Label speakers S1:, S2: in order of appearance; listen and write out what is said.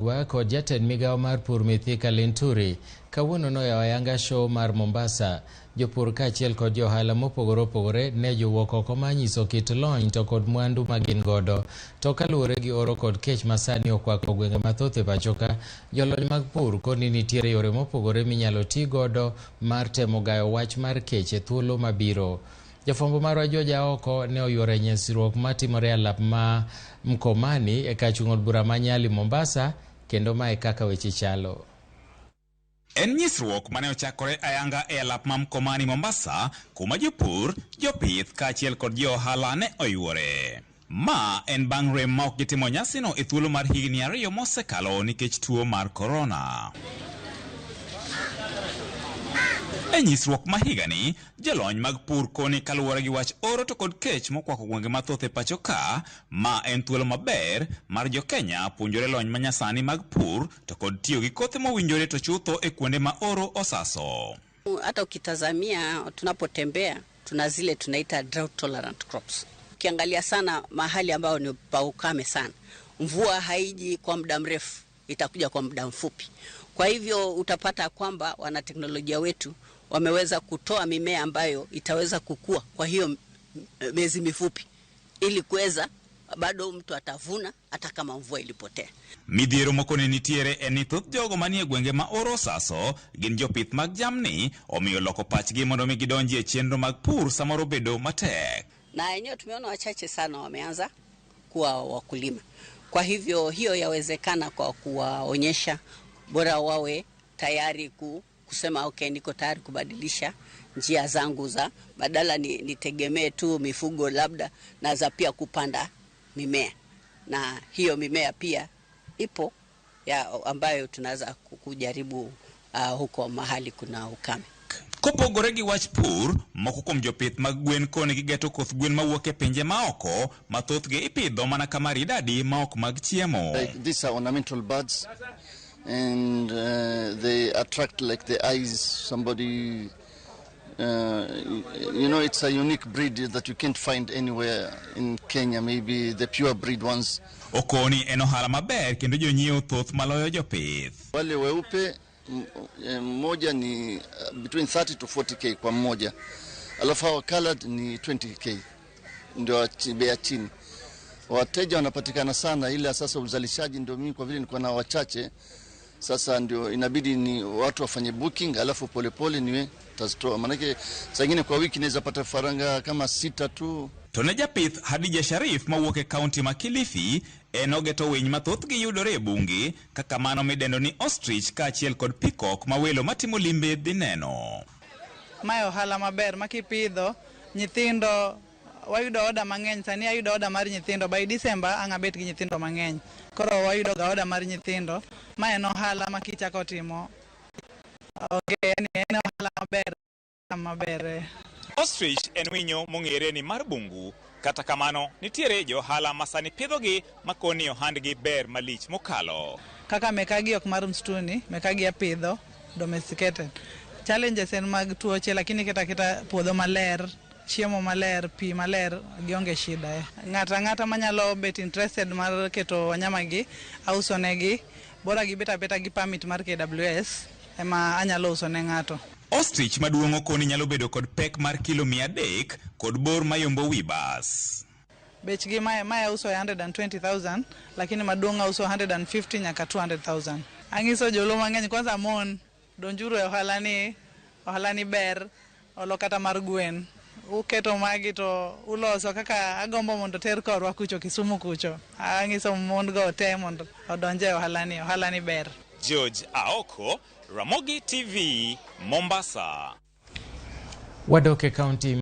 S1: Wa kod jatend migawo mar pur Mithika Linturi kawuono noyawo ayanga show mar Mombasa. Jopur kaachiel kod johala mopogore opogore ne jowuok oko mar nyiso kit lony to kod mwandu ma gin godo. To kaluwore gi oro kod kech masani okwako gwenge mathoth e pachoka, jolony mag pur koni nitiere yore mopogore minyalo ti godo mar temo gayo wach mar kech e thuolo mabiro. Jafwambo marwa George Aoko ne oyuoro e nyisruok matimore e alap ma Mkomani e kar chung' od bura ma Nyali Mombasa kendo mae kaka weche chalo.
S2: En nyisruok mane ochakore ayanga e alap ma Mkomani Mombasa kuma jopur, jopith kaachiel kod jo ohala ne oyuore. Ma en bang' rem ma ok gitimo nyasino e thuolo mar higni 2 mosekalo nikech tuo mar korona. E nyisruok ma higani, jolony mag pur koni kaluwore gi wach oro to kod kech mokwako gwenge mathoth e pacho ka, ma en thuolo maber mar jo Kenya puonjore lony manyasani mag pur to kod tiyo gi kothe mowinjore to chutho e kuonde ma oro osaso.
S3: Hata ukitazamia tunapotembea tuna zile tunaita drought tolerant crops. Ukiangalia sana mahali ambayo ni pa ukame sana, mvua haiji kwa muda mrefu, itakuja kwa muda mfupi. Kwa hivyo utapata kwamba wanateknolojia wetu wameweza kutoa mimea ambayo itaweza kukua kwa hiyo miezi mifupi, ili kuweza bado mtu atavuna hata kama mvua ilipotea.
S2: Midhiero moko ne nitiere en ni thoth jogo manie gwenge ma oro osaso gin jopith mag jamni, omiyo loko pachgi mondo mi gidonji e chenro mag pur samoro bedo matek.
S3: Na wenyewe tumeona wachache sana wameanza kuwa wakulima. Kwa hivyo hiyo yawezekana kwa kuwaonyesha, bora wawe tayari kusema okay, niko tayari kubadilisha njia zangu za badala nitegemee tu mifugo, labda naweza pia kupanda mimea, na hiyo mimea pia ipo ya ambayo tunaweza kujaribu huko mahali kuna ukame.
S2: Kopogore gi wach pur, moko kuom jopith mag gwen koni gigeto koth gwen mawuok e pinje maoko, ma thothgi ipidho mana ka maridadi ma ok mag chiemo.
S4: Like these are ornamental birds and they attract like the eyes somebody it's a unique breed that you can't find anywhere in Kenya, maybe the pure breed ones.
S2: Okoni en ohala maber kendo jonyiewo thoth maloyo jopith.
S4: Wale weupe mmoja ni between 30 to 40K kwa mmoja, alafu hawa colored ni 20K, ndio bei ya chini. Wateja wanapatikana sana, ila sasa uzalishaji ndio mimi kwa vile nilikuwa na wachache, sasa ndio inabidi ni watu wafanye booking, alafu polepole niwe tazitoa, maanake saa ingine kwa wiki naweza pata faranga kama 6 tu.
S2: To ne japith Hadija Sharif mawuok e kaunti ma Kilifi, en ogeto winy ma thothgi yudore e bunge kaka mano midendo ni ostrich kaachiel kod peacock ma welo matimo limbe dhi neno.
S5: Mae ohala maber ma kipidho nyithindo, wayudo oda mang'eny. Sani ayudo oda mar nyithindo, by December ang' abet gi nyithindo mang'eny. Koro wayudo ga oda mar nyithindo. Ma en ohala ma kichako timo, onge, yani en ohala maber, maber.
S2: Ostrich en winyo mong'ere ni mar bungu. Kata kamano, nitiere jo ohala ma sani pidhogi ma koni ohandgi ber malich mokalo.
S5: Kaka mekagi ok mar msituni, mekagi apidho domesticated. Challenges en mag tuoche, lakini keto aketa puodho maler, chiemo maler, pi maler, gionge shida. Ng'ato ang'ata manyalo bet interested mar keto wanyama gi, auso negi, bora gibet abeta gi permit mar KWS, ema anyalo uso ne ng'ato.
S2: Ostrich maduong' okoni nyalo bedo kod pek mar kilo 300 kod bor mayombo wi bas.
S5: Bechgi mae auso 120,000, lakini maduong' auso 150 nyaka 200,000. Ang'iso joluo mang'eny, kwanza mon, donjuru e ohala ni, ohala ni ber, olo kata mar gwen. Uketo magi to uloso kaka agombo mondo ter korwa kucho Kisumu kucho. Ang'iso mon go te mondo odonje e ohala ni, ohala ni ber.
S2: George Aoko, Ramogi TV, Mombasa.
S1: Wadok e kaunti